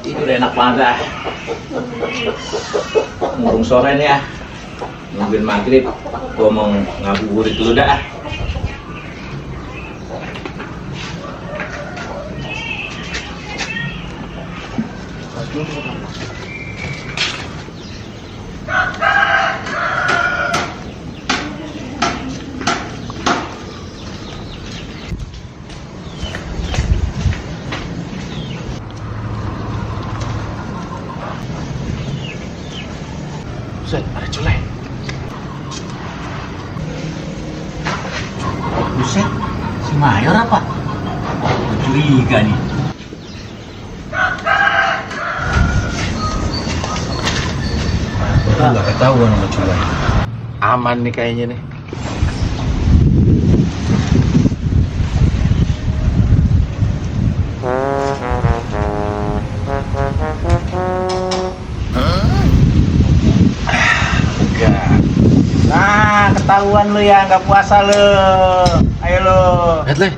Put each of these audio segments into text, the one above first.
Tidur enak banget dah. Ngurung sore nih ya. Nungguin maghrib. Gua mau ngabuburit dulu dah. Buset, ada culai. Buset, si Mayor apa? Curiga nih. Nggak ketahuan sama culai. Aman nih kayaknya nih. Nah, ketahuan lu ya, nggak puasa lu. Ayo lu. Lihat leh,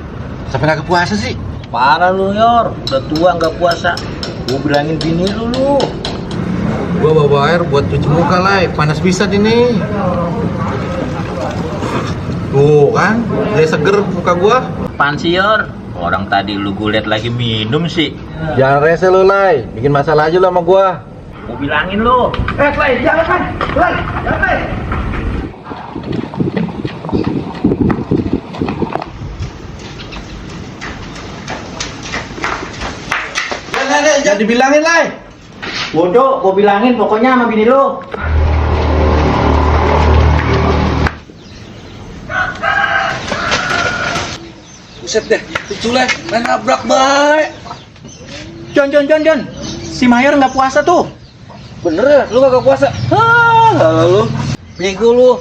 sampai nggak puasa sih. Parah lu, Yor. Udah tua nggak puasa. Gua bilangin bini lu. Gua bawa air buat cuci muka lah, panas bisa ini. Tuh kan, jadi seger muka gua. Apaan sih, Yor? Orang tadi lu gue liat lagi minum sih. Jangan rese lu, Lai. Bikin masalah aja lu sama gua. Gua bilangin lu. Lai, jangan kan. Lai, jangan, Lai. Jangan dibilangin, Lai. Bodoh, gua bilangin pokoknya sama bini lu. Buset deh, itu Lai, main nabrak baik. Jon. Si Mayor nggak puasa tuh. Bener ya, lu kagak puasa? Hah, lu. Bego lu.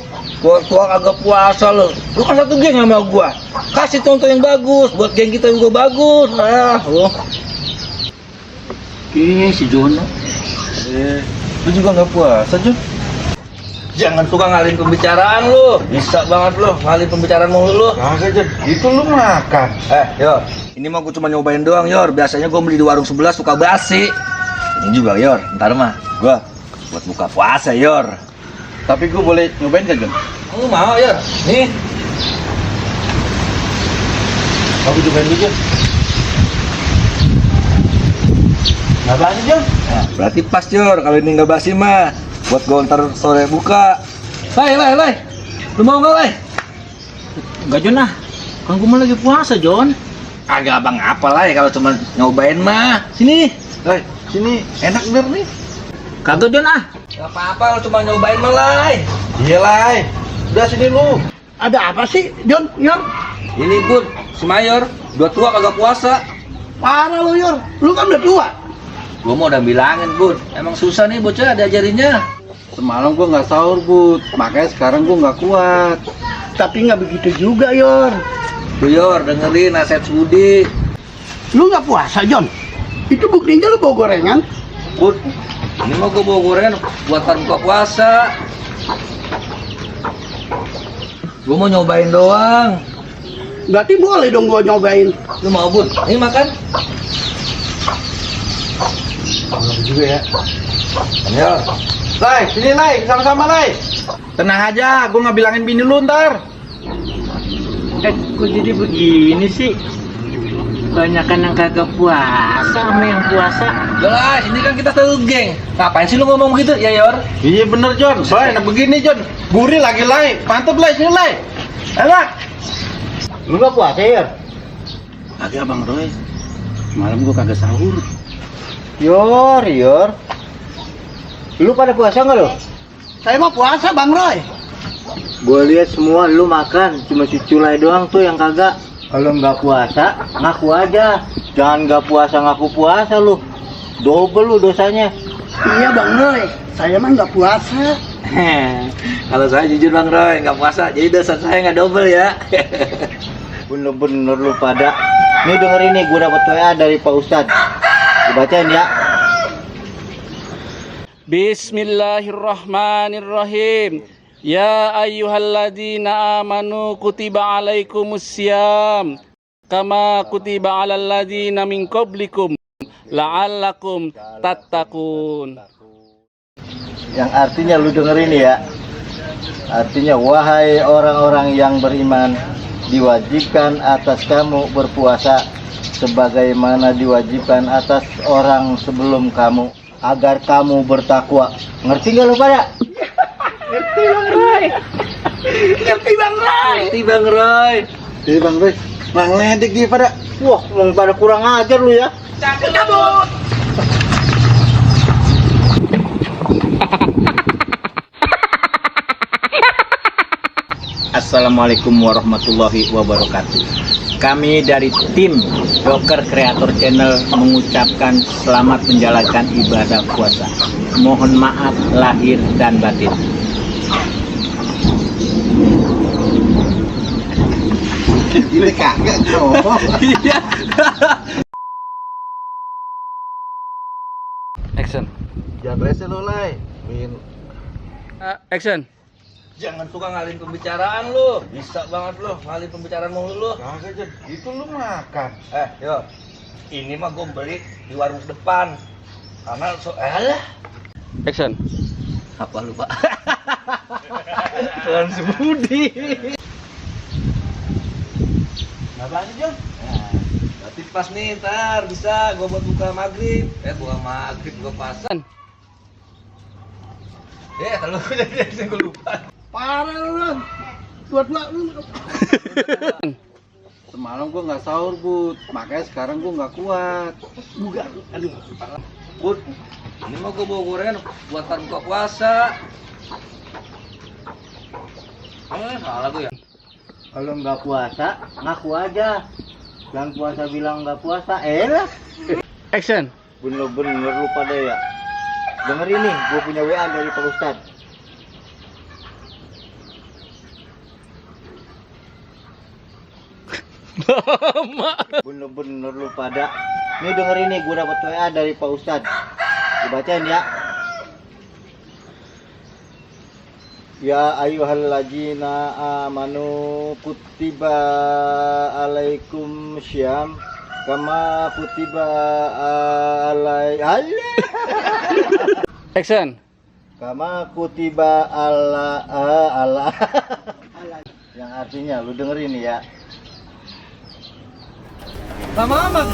Gua kagak puasa lu. Lu kan satu geng sama gua. Kasih contoh yang bagus buat geng kita juga bagus. Nah, lu. Si Jono. Lu juga nggak puasa, Jun? Jangan suka ngalihin pembicaraan lu. Bisa banget lu ngalihin pembicaraan mulu lu. Kagak, Jun. Itu lu makan. Yor. Ini mah gua cuma nyobain doang, Yor. Biasanya gua beli di warung sebelah suka basi. Ini juga, Yor. Ntar mah gua buat buka puasa, Yor. Tapi gua boleh nyobain gak, Jun? Lu mau, Yor? Nih. Aku cobain dulu, Jun. Nggak basi, Jun? Nah, berarti pas, Jor. Kalau ini nggak basi mah, buat gue ntar sore buka. Lai. Lu mau nggak, Lai? Enggak, Jon ah. Kan gua mah lagi puasa, Jon. Agak abang apa, Lai, kalau cuma nyobain mah. Sini, Lai. Sini, enak bener nih. Kagak, Jon ah. Gak apa-apa, kalau cuma nyobain mah, Lai. Iya, Lai. Udah sini lu. Ada apa sih, Jon? Yor, Ini, Bun. Si Mayor. Dua tua kagak puasa. parah lu, Yor. Lu kan udah tua. Gua mau udah bilangin, Bun. Emang susah nih bocah diajarinnya. Semalam gua nggak sahur, Bud. Makanya sekarang gua nggak kuat. Tapi nggak begitu juga, Yor. Tuh, Yor, dengerin nasihat Budi. Lu nggak puasa, Jon? Itu buktinya lu bawa gorengan. Bud, ini mau gua bawa gorengan buat ntar buka puasa. Gua mau nyobain doang. Berarti boleh dong gua nyobain. Lu mau, Bud? Ini makan. Bagus juga ya. Ayo. Lai, sini Lai, sama-sama Lai. Tenang aja, gua nggak bilangin bini lu ntar. Kok jadi begini sih? Banyakan yang kagak puasa sama yang puasa. Udah lah, ini kan kita satu geng. Ngapain sih lu ngomong gitu, ya Yor? Iya bener, Jon. Soalnya enak begini, Jon. Gurih lagi, Lai. Mantep, Lai. Sini, Lai. Enak. Lu nggak puasa, Yor? Agak Bang Roy. Malam gua kagak sahur. Yor. Lu pada puasa nggak lo? Saya mau puasa, Bang Roy. Gue lihat semua lu makan, cuma si Culai doang tuh yang kagak. Kalau nggak puasa, ngaku aja. Jangan nggak puasa ngaku puasa lu. Double lu dosanya. Iya, Bang Roy. Saya mah nggak puasa. Kalau saya jujur Bang Roy, nggak puasa, jadi dosa saya nggak double ya. Bener-bener lu pada. Nih denger ini, gue dapet WA dari Pak Ustadz. Dibacain ya. Bismillahirrahmanirrahim. Ya ayyuhalladzina amanu kutiba alaikumusiyam kama kutiba 'alal ladzina min qablikum la'allakum tattaqun. Yang artinya lu denger ini ya. Artinya wahai orang-orang yang beriman, diwajibkan atas kamu berpuasa sebagaimana diwajibkan atas orang sebelum kamu agar kamu bertakwa. Ngerti gak lu pada? Ngerti Bang Roy. Ngerti Bang Roy. Ngerti Bang Roy. Jadi Bang Roy, Bang ledek dia pada. wah, emang pada kurang ajar lu ya. Cabut. Assalamualaikum warahmatullahi wabarakatuh. Kami dari tim Joker Creator Channel mengucapkan selamat menjalankan ibadah puasa. Mohon maaf lahir dan batin. Gila kagak dong. Iya. Action. Jangan rese lo, Lai. Action. Jangan suka ngalihin pembicaraan lu. Bisa banget lu ngalihin pembicaraan mulu lu. Kagak, Jon. Itu lu makan. Yo. Ini mah gue beli di warung depan. Karena alah. Action. Apa lu, Pak? Tuhan si Budi. Apaan sih, Jon? Berarti pas nih, ntar bisa gua buat buka maghrib. Buka maghrib gua pasan. Kalau jadi gua lupa. Parah lu, Bang. Dua-dua lu. Semalam gua nggak sahur, Bud. Makanya sekarang gua nggak kuat. Buka. Aduh. Bud, ini mah gua bawa gorengan buat ntar buka puasa. Salah gua ya. Kalau nggak puasa, ngaku aja. Jangan puasa bilang nggak puasa, elah. Action. Bener-bener lu pada ya. Denger ini, gue punya WA dari Pak Ustadz. Bener-bener lu pada. Nih denger ini, gue dapat WA dari Pak Ustadz. Dibacain ya. Ya ayyuhalladzina amanu kutiba alaikum syam kama kutiba Action. kama kutiba ala yang artinya lu dengerin ya. Sama amat.